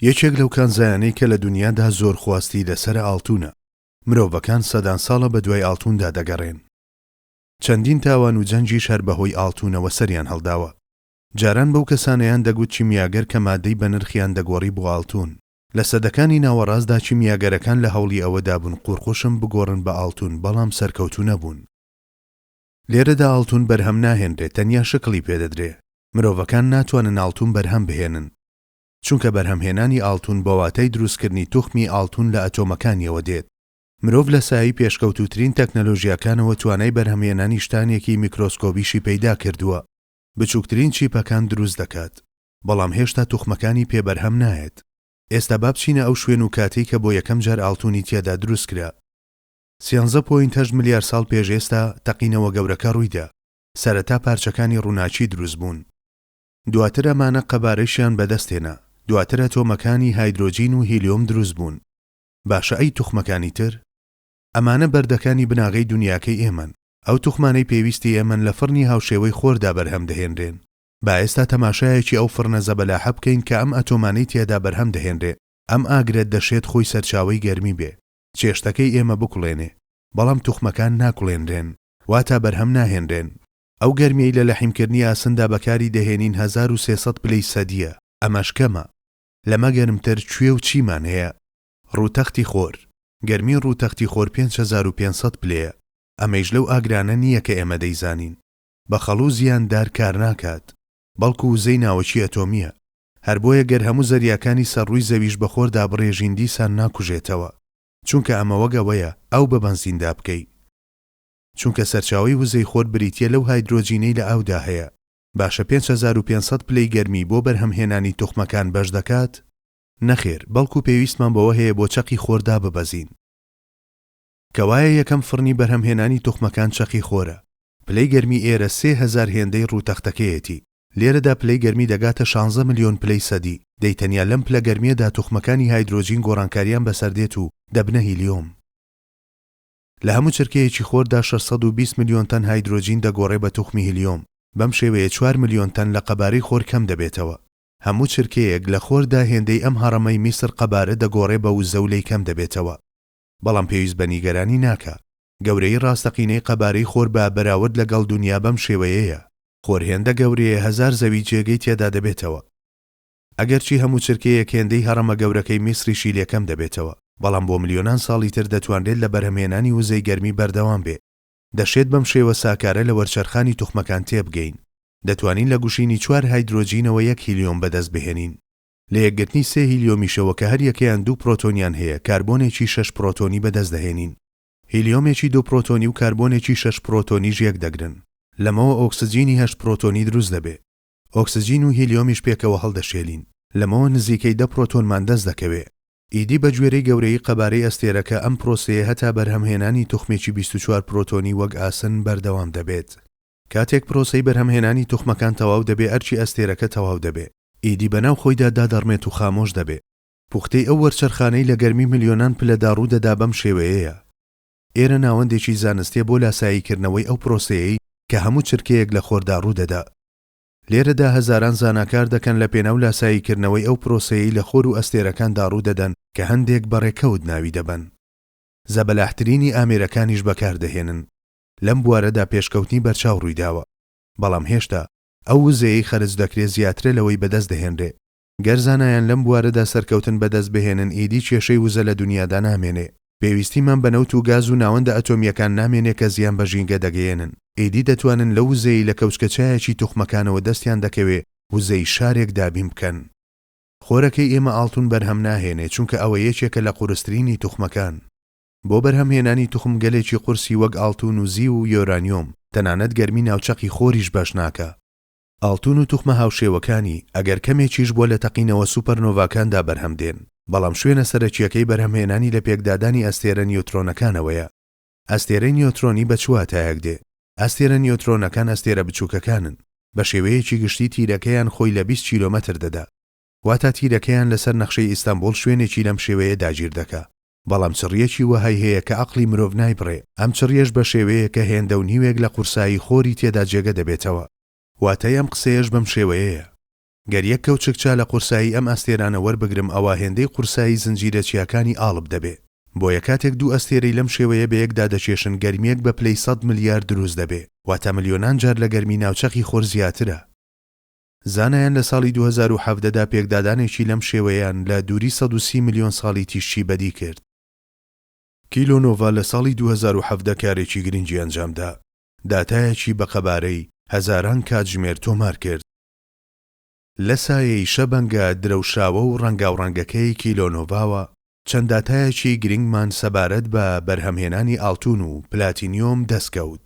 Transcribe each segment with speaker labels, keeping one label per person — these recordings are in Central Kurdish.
Speaker 1: یەکێک لەو کانزایانەی کە لە دونیادا زۆر خواستی لەسەرە ئاڵتونە. مرۆڤەکان سەدان ساڵە بەدوای ئاڵتوندا دەگەڕێن. چەندین تاوان و جەنگیش هەر بەهۆی ئاڵتونەوە سەریان هەڵداوە. جاران بەو کەسانەیان دەگوت کیمیاگەر کە مادەی بەنرخیان دەگۆڕی بۆ ئاڵتون. لە سەدەکانی ناوەڕاستدا کیمیاگەرەکان لە هەوڵی ئەوەدا بوون قورقوشم بگۆڕن بە ئاڵتون بەڵام سەرکەوتوو نەبوون. لێرەدا ئاڵتون بەرهەم ناهێنرێ تەنیا شکڵی پێدەدرێ. مرۆڤەکان ناتوانن ئاڵتون بەرهەم بهێنن. چونکە بەرهەمهێنانی ئاڵتون بە واتای دروستکردنی توخمی ئاڵتون لە ئەتۆمەکانیەوە دێت. مرۆڤ لە سایەی پێشکەوتووترین تەکنەلۆژیاکانەوە توانای بەرهەمهێنانی شتانێکی میکرۆسکۆبیشی پەیدا کردووە. بچووکترین چیپەکان دروست دەکات، بەڵام هێشتا توخمەکانی پێ بەرهەم نایەت. ئێستا با بچینە ئەو شوێن و کاتەی کە بۆ یەکەم جار ئاڵتونی تیادا دروست کرا. سیانزە point هەشت ملیار ساڵ پێش ئێستا تەقینەوە گەورەکە ڕوویدا. سەرەتا پارچەکانی ڕووناکی دروست بوون. دواتر ئەمانە قەبارەشیان بەدەست هێنا. دواتر ئەتۆمەکانی هایدرۆجین و هیلیۆم دروست بوون. باشە ئەی توخمەکانی تر؟ ئەمانە بەردەکانی بناغەی دونیاکەی ئێمەن. ئەو توخمانەی پێویستی ئێمەن لە فڕنی هاوشێوەی خۆردا بەرهەم دەهێنرێن. با ئێستا تەماشایەکی ئەو فڕنە زەبەلاحە بکەین کە ئەم ئەتۆمانەی تیادا بەرهەم دەهێنرێ. ئەم ئاگرە دەشێت خۆی سەرچاوەی گەرمی بێ. چێشتەکەی ئێمە بکوڵێنێ. بەڵام توخمەکان ناکوڵێنرێن. واتا بەرهەم ناهێنرێن. ئەو گەرمیەی لە لەحیمکردنی ئاسندا بەکاری دەهێنین 1300 پلەی سەدییە، ئەمەش کەمە. لەمە گەرمتر کوێ و چیمان هەیە؟ ڕووتەختی خۆر، گەرمی ڕووتەختی خۆر 5500 پلەیە، ئەمەیش لەو ئاگرانە نییە کە ئێمە دەیزانین. بە خەڵووز یان دار کار ناکات، بەڵکو وزەی ناوەکی ئەتۆمییە. هەر بۆیە گەر هەموو زەریاکانی سەر ڕووی زەویش بە خۆردا بڕێژین دیسان ناکوژێتەوە. چونکە ئەمە وەک ئەوەیە ئاو بە بەنزیندا بکەی. چونکە سەرچاوەی وزەی خۆر بریتییە لەو هایدرۆجینەی لە ئاودا هەیە. باشە 5500 پلەی گەرمی بۆ بەرهەمهێنانی توخمەکان بەش دەکات؟ نەخێر، بەڵکو پێویستمان بەوە هەیە بۆ چەقی خۆر داببەزین. کەوایە یەکەم فڕنی بەرهەمهێنانی توخمەکان چەقی خۆرە. پلەی گەرمی ئێرە 3000 هێندەی ڕووتەختەکەیەتی. لێرەدا پلەی گەرمی دەگاتە شانزە ملیۆن پلەی سەدی، دەی تەنیا لەم پلە گەرمییەدا توخمەکانی هایدرۆجین گۆڕانکاریان بەسەر دێت و دەبنە هیلیۆم. لە هەموو چرکەیەکی خۆردا 620 ملیۆن تەن هایدرۆجین دەگۆڕێ بە توخمی هیلیۆم، بەم شێوەیە چوار ملیۆن تەن لە قەبارەی خۆر کەم دەبێتەوە. هەموو چرکەیەک لە خۆردا هێندەی ئەم هەڕەمەی میسر قەبارە دەگۆڕێ بە وزە و لێی کەم دەبێتەوە. بەڵام پێویست بە نیگەرانی ناکا. گەورەیی ڕاستەقینەی قەبارەی خۆر بە بەراورد لە گەڵ دونیا بەم شێوەیەیە. خۆر هێندە گەورەیە هەزار زەوی جێگەی تێدا دەبێتەوە. ئەگەرچی هەموو چرکەیەک هێندەی هەڕەمە گەورەکەی میسریشی لێ کەم دەبێتەوە، بەڵام بۆ ملیۆنان ساڵی تر دەتوانرێت لە بەرهەمهێنانی وزەی گەرمی بەردەوام بێ. دەشێت بەم شێوە ساکارە لە وەرچەرخانی توخمەکان تێبگەین. دەتوانین لە گوشینی چوار هایدرۆجینەوە یەک هیلیۆم بەدەست بهێنین. لە یەکگرتنی سێ هیلیۆمیشەوە کە هەریەکەیان دوو پرۆتۆنیان هەیە، کاربۆنێکی شەش پرۆتۆنی بەدەست دەهێنین. هیلیۆمێکی دوو پرۆتۆنی و کاربۆنێکی شەش پرۆتۆنیش یەکدەگرن. لەمەوە ئۆکسجینی هەشت پرۆتۆنی دروست دەبێ. ئۆکسجین و هیلیۆمیش پێکەوە هەڵدەشێلین. لەمەوە نزیکەی دە پرۆتۆنمان دەست دەکەوێ. ئیدی بە گوێرەی گەورەیی قەبارەی ئەستێرەکە ئەم پرۆسەیە هەتا بەرهەمهێنانی توخمێکی 24 پرۆتۆنی وەک ئاسن بەردەوام دەبێت. کاتێک پرۆسەی بەرهەمهێنانی توخمەکان تەواو دەبێ ئەرکی ئەستێرەکە تەواو دەبێ. ئیدی بەناو خۆیدا دادەڕمێت و خامۆش دەبێ. پوختەی ئەو وەرچەرخانەی لە گەرمی ملیۆنان پلەدا ڕوودەدا بەم شێوەیەیە. ئێرە ناوەندێکی زانستیە بۆ لاساییکردنەوەی ئەو پرۆسەیەی کە هەموو چرکەیەک لە خۆردا ڕوودەدا. لێرەدا هەزاران زانا کار دەکەن لە پێناو لاساییکردنەوەی ئەو پرۆسەیەی لە خۆر و ئەستێرەکاندا ڕوودەدەن کە هەندێک بە ڕێکەوت ناوی دەبەن. زەبەلاحترینی ئامێرەکانیش بەکاردەهێنن. لەم بوارەدا پێشکەوتنی بەرچاو ڕوویداوە. بەڵام هێشتا ئەو وزەیەی خەرج دەکرێ زیاترە لەوەی بەدەست دەهێنرێ. گەر زانایان لەم بوارەدا سەرکەوتن بەدەست بهێنن ئیدی کێشەی وزە لە دونیادا نامێنێ. پێویستیمان بە نەوت و گاز و ناوەندە ئەتۆمییەکان نامێنێ کە زیان بە ژینگە دەگەیەنن. ئیدی دەتوانن لەو وزەیەی لە کەوچکە چایەکی توخمەکانەوە دەستیان دەکەوێ وزەی شارێک دابین بکەن. خۆرەکەی ئێمە ئاڵتون بەرهەم ناهێنێ چونکە ئەوە یەکێکە لە قورسترینی توخمەکان. بۆ بەرهەمهێنانی توخم گەلێکی قورسی وەک ئاڵتون و زیو و یۆرانیۆم، تەنانەت گەرمی ناوچەقی خۆریش بەش ناکا. ئاڵتون و توخمە هاوشێوەکانی، ئەگەر کەمێکیش بووە لە تەقینەوە سوپەرنۆڤاکاندا بەرهەم دێن، بەڵام شوێنە سەرەکییەکەی بەرهەمهێنانی لە پێکدادانی ئەستێرە نیۆترۆنەکانەوەیە. ئەستێرەی نیۆترۆنی بە چ واتایەک دێ؟ ئەستێرە نیۆترۆنەکان ئەستێرە بچووکەکانن. بە شێوەیەکی گشتی تیرەکەیان خۆی لە 20 کیلۆمەتر دەدا. واتا تیرەکەیان لەسەر نەخشەی ئیستانبوڵ شوێنێکی لەم شێوەیە داگیر دەکا. بەڵام چڕییەکی وەهای هەیە کە عەقڵی مرۆڤ نایبڕێ، ئەم چڕییەش بە شێوەیەکە هێندە و نیوێک لە قورسایی خۆری تێدا جێگە دەبێتەوە. واتای ئەم قسەیەش بەم شێوەیەیە، گەر یەک کەوچک چا لە قورسایی ئەم ئەستێرانە وەربگرم ئەوا هێندەی قورسایی زنجیرە چیاکانی ئاڵپ دەبێ. بۆیە کاتێک دوو ئەستێرەی لەم شێوەیە بەیەکدا دەکێشن گەرمییەک بە پلەی سەت ملیار دروست دەبێ، واتە ملیۆنان جار لە گەرمی ناوچەقی خۆر زیاترە. زانایان لە ساڵی 2017 دا پێکدادانێکی لەم شێوەیەیان لە دووری 130 ملیۆن ساڵی تیشکی بەدی کرد. کیلۆنۆڤا لە ساڵی 2017 کارێکی گرنگی ئەنجامدا، داتایەکی بە قەبارەی هەزاران کاتژمێر تۆمار کرد. لە سایەی شەبەنگە درەوشاوە و ڕەنگاوڕەنگەکەی کیلۆنۆڤاوە، چەند داتایەکی گرنگمان سەبارەت بە بەرهەمهێنانی ئاڵتون و پلاتینیۆم دەستکەوت.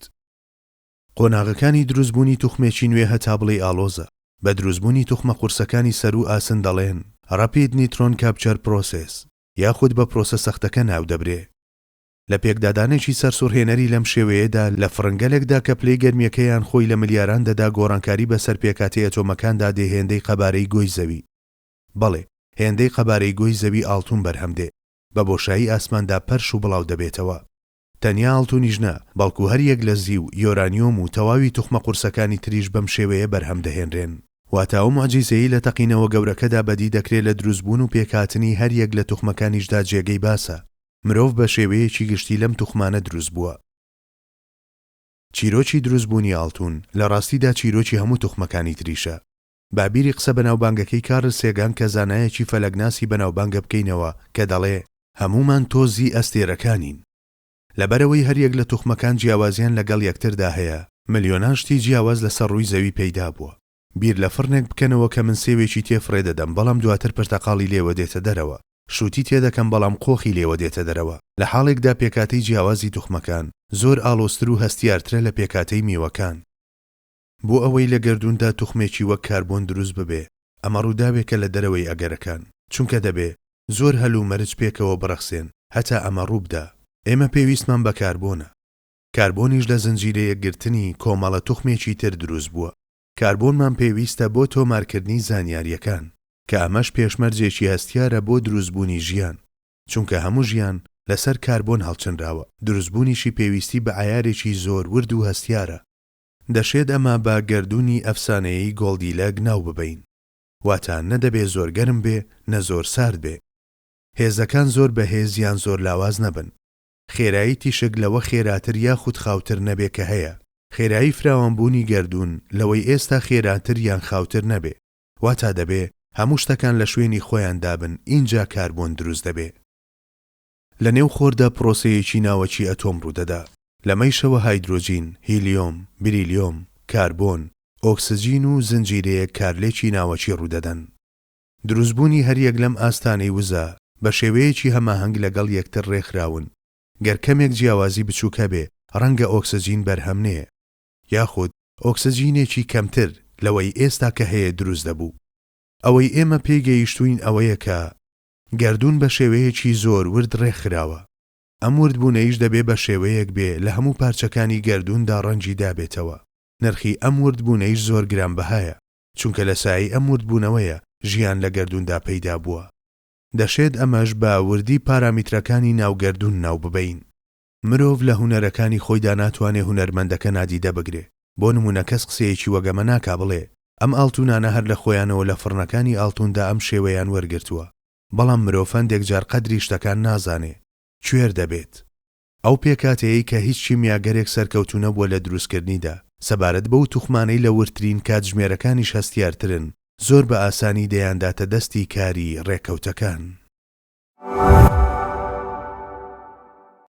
Speaker 1: قۆناغەکانی دروستبوونی توخمێکی نوێ هەتا بڵێی ئاڵۆزە. بە دروستبوونی توخمە قورسەکانی سەروو ئاسن دەڵێن، Rapid Neutron Capture Process، یاخود بە پرۆسە سەختەکە ناودەبرێ. لە پێکدادانێکی سەرسوڕهێنەری لەم شێوەیەدا لە فڕنگەلێکدا کە پلەی گەرمییەکەیان خۆی لە ملیاران دەدا گۆڕانکاری بەسەر پێکهاتەی ئەتۆمەکاندا دێ هێندەی قەبارەی گۆی زەوی بەڵێ هێندەی قەبارەی گۆی زەوی ئاڵتون بەرهەم دێ بە بۆشایی ئاسماندا پەرش و بڵاو دەبێتەوە. تەنیا ئاڵتونیش نا، بەڵکو هەر یەک لە زیو، یۆرانیۆم و تەواوی توخمە قورسەکانی تریش بەم شێوەیە بەرهەم دەهێنرێن. واتە ئەو موعجیزەیەی لە تەقینەوە گەورەکەدا بەدی دەکرێ لە دروستبوون و پێکهاتنی هەر یەک لە توخمەکانیشدا جێگەی باسە. مرۆڤ بە شێوەیەکی گشتی لەم توخمانە دروست بووە. چیرۆکی دروستبوونی ئاڵتون لە ڕاستیدا چیرۆکی هەموو توخمەکانی تریشە. با بیری قسە بەناوبانگەکەی کارل سێگان کە زانایەکی فەلەکناسی بەناوبانگە بکەینەوە کە دەڵێ، هەموومان تۆزی ئەستێرەکانین. لەبەرئەوەی هەریەک لە توخمەکان جیاوازیان لەگەڵ یەکتردا هەیە، ملیۆنان شتی جیاواز لەسەر ڕووی زەوی پەیدا بووە. بیر لە فڕنێک بکەنەوە کە من سێوێکی تێ فڕێ دەدەم بەڵام دواتر پرتەقاڵی لێوە دێتە دەرەوە، شووتی تێ دەکەم بەڵام قۆخی لێوە دێتە دەرەوە، لە حاڵێکدا پێکهاتەی جیاوازی توخمەکان زۆر ئاڵۆزتر و هەستیارترە لە پێکهاتەی میوەکان. بۆ ئەوەی لە گەردووندا توخمێکی وەک کاربۆن دروست ببێ، ئەمە ڕووداوێکە لە دەرەوەی ئەگەرەکان، چونکە دەبێ زۆر هەل و مەرج پێکەوە بڕەخسێن هەتا ئەمە ڕووبدا. ئێمە پێویستمان بە کاربۆنە. کاربۆنیش لە زنجیرە یەکگرتنی کۆمەڵە توخمێکی تر دروست بووە. کاربۆنمان پێویستە بۆ تۆمارکردنی زانیارییەکان، کە ئەمەش پێشمەرجێکی هەستیارە بۆ دروستبوونی ژیان، چونکە هەموو ژیان لەسەر کاربۆن هەڵچنراوە، دروستبوونیشی پێویستی بە عەیارێکی زۆر ورد و هەستیارە. دەشێت ئەمە بە گەردوونی ئەفسانەیی گۆڵدیلەک ناو ببەین. واتە نە دەبێ زۆر گەرم بێ نە زۆر سارد بێ. هێزەکان زۆر بەهێز یان زۆر لاواز نەبن. خێرایی تیشک لەوە خێراتر یاخود خاوتر نەبێ کە هەیە. خێرایی فراوانبوونی گەردوون لەوەی ئێستا خێراتر یان خاوتر نەبێ. واتا دەبێ هەموو شتەکان لە شوێنی خۆیاندا بن ئینجا کاربۆن دروست دەبێ. لە نێو خۆردا پرۆسەیەکی ناوەکی ئەتۆم ڕوودەدا. لەمەیشەوە هایدرۆجین، هیلیۆم، بریلیۆم، کاربۆن، ئۆکسجین و زنجیرەیەک کارلێکی ناوەکی ڕوودەدەن. دروستبوونی هەریەک لەم ئاستانەی وزە بە شێوەیەکی هەماهەنگ لەگەڵ یەکتر ڕێکخراون. گەر کەمێک جیاوازی بچووک هەبێ ڕەنگە ئۆکسجین بەرهەم نەیە. یاخود ئۆکسجینێکی کەمتر لەوەی ئێستا کە هەیە دروست دەبوو. ئەوەی ئێمە پێی گەیشتووین ئەوەیە کە گەردوون بە شێوەیەکی زۆر ورد ڕێکخراوە. ئەم وردبوونەیش دەبێ بە شێوەیەک بێ لە هەموو پارچەکانی گەردووندا ڕەنگی دابێتەوە. نرخی ئەم وردبوونەیش زۆر گرانبەهایە، چونکە لە سایەی ئەم وردبوونەوەیە ژیان لە گەردووندا پەیدا بووە. دەشێت ئەمەش بە وردی پارامیترەکانی ناو گەردوون ناو ببەین. مرۆڤ لە هونەرەکانی خۆیدا ناتوانێ هونەرمەندەکە نادیدە بگرێ. بۆ نموونە کەس قسەیەکی وەک ئەمە ناکا بڵێ، ئەم ئاڵتوونانە هەر لە خۆیانەوە لە فڕنەکانی ئاڵتووندا ئەم شێوەیان وەرگرتووە. بەڵام مرۆڤ هەندێک جار قەدری شتەکان نازانێ، کوێر دەبێت. ئەو پێکهاتەیەی کە هیچ کیمیاگەرێک سەرکەوتوو نەبووە لە دروستکردنیدا، سەبارەت بەو توخمانەی لە وردترین کاتژمێرەکانیش هەستیارترن، زۆر بە ئاسانی دەیانداتە دەستی کاری ڕێکەوتەکان.